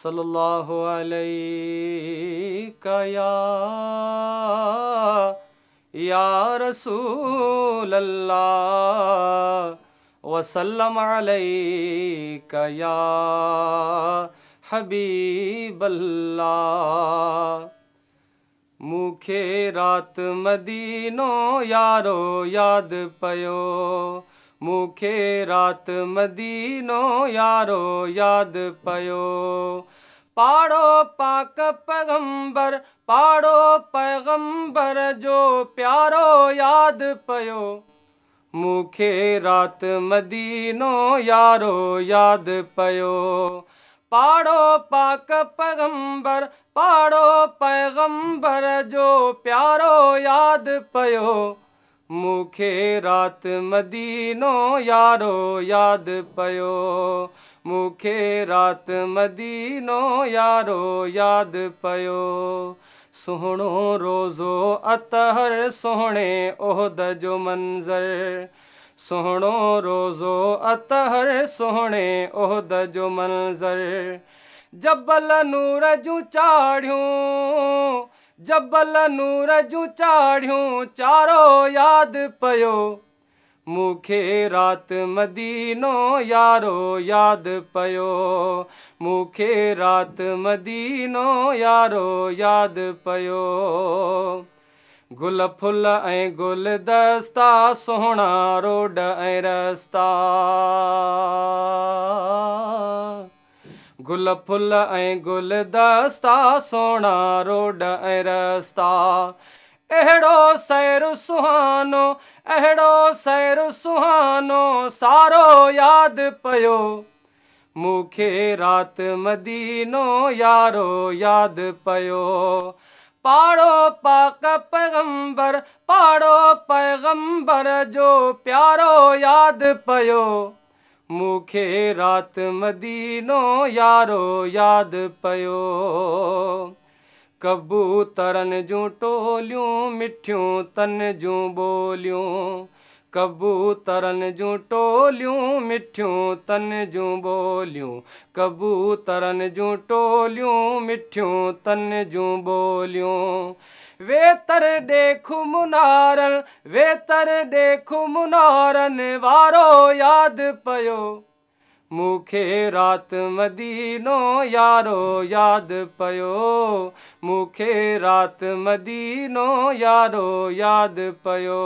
सल्लल्लाहु अलैका या या रसूल अल्लाह वसल्लम अलैका या हबीब अल्लाह। मूंखे राति मदीनो यारो यादि पियो, मूंखे राति मदीनो यारो यादि पियो। पाड़ो पाक पैगंबर, पाड़ो पैगंबर जो प्यारो यादि पियो। मूंखे राति मदीनो यारो यादि पियो। पाड़ो पाक पैगंबर, पाड़ो पैगंबर जो प्यारो यादि पियो। मूंखे राति मदीनो यारो यादि पियो, मूंखे राति मदीनो यारो यादि पियो। सुहिणो रोज़ो अतहर सुहिणे ओहद जो मंज़र, सुहिणो रोज़ो अतहर सुहिणे ओहद जो मंज़र। जबल नूर जूं चाढ़ियूं, जबल नूर जूं चाढ़ियूं चारो यादि पियो। मूंखे राति मदीनो यारो यादि पियो, मूंखे राति मदीनो यारो यादि पियो। गुल फुल ऐं गुलदस्ता सुहिणा रोड ऐं रस्ता, गुल फुल ऐं गुलदस्ता सुहिणा रोड ऐं रस्ता। अहिड़ो सैर सुहानो, अहिड़ो सैर सुहानो सारो यादि पियो। मूंखे राति मदीनो यारो यादि पियो। पाड़ो पाक पैगंबर, पाड़ो पैगंबर जो प्यारो यादि पियो। मूंखे राति मदीनो यारो यादि पियो। कबूतरनि जूं टोलियूं मिठियूं तन जूं ॿोलियूं, कबूतरनि जूं टोलियूं मिठियूं तन जूं ॿोलियूं, कबूतरनि जूं टोलियूं मिठियूं तन जूं ॿोलियूं। वेतर ॾेख मुनारनि, वेतर ॾेख मुनारनि वारो यादि पियो। मूंखे राति मदीनो यारो यादि पियो, मूंखे राति मदीनो यारो यादि पियो।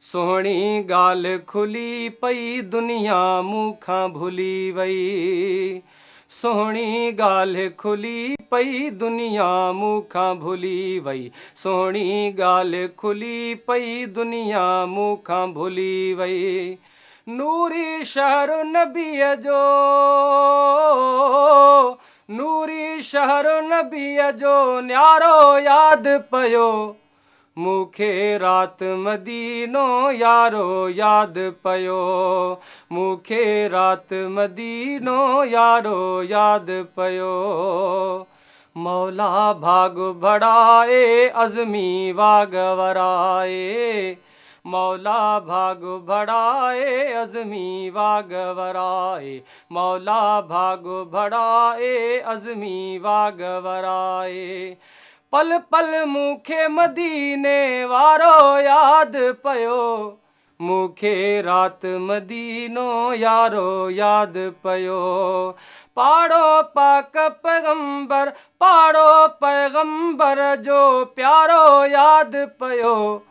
सुहिणी ॻाल्हि खुली पई दुनिया मूंखां भुली वई, सुहिणी ॻाल्हि खुली पई दुनिया मूंखां भुली वई, सुहिणी ॻाल्हि खुली पई दुनिया मूंखां भुली वई। नूरी शहर नबीअ जो, नूरी शहर नबीअ जो न्यारो यादि पियो। मूंखे राति मदीनो यारो यादि पियो, मूंखे राति मदीनो यारो यादि पियो। मौला भाग बढ़ाए अज़मी वाग वराए, मौला भाग बढ़ाए अज़मी वाग वराए, मौला भाग बढ़ाए अज़मी वाग वराए। पल पल मूंखे मदीने वारो यादि पियो, मूंखे राति मदीनो यारो यादि पियो। पाड़ो पाक पैगंबर, पाड़ो पैगंबर जो प्यारो यादि पियो।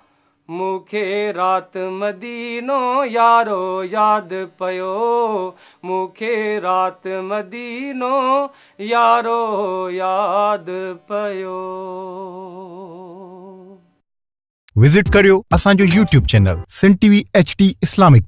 मूंखे राति मदीनो यारो यादि पियो, मूंखे राति मदीनो यारो यादि पियो। विज़िट करियो असांजो YouTube channel Sindh TV H D Islamic.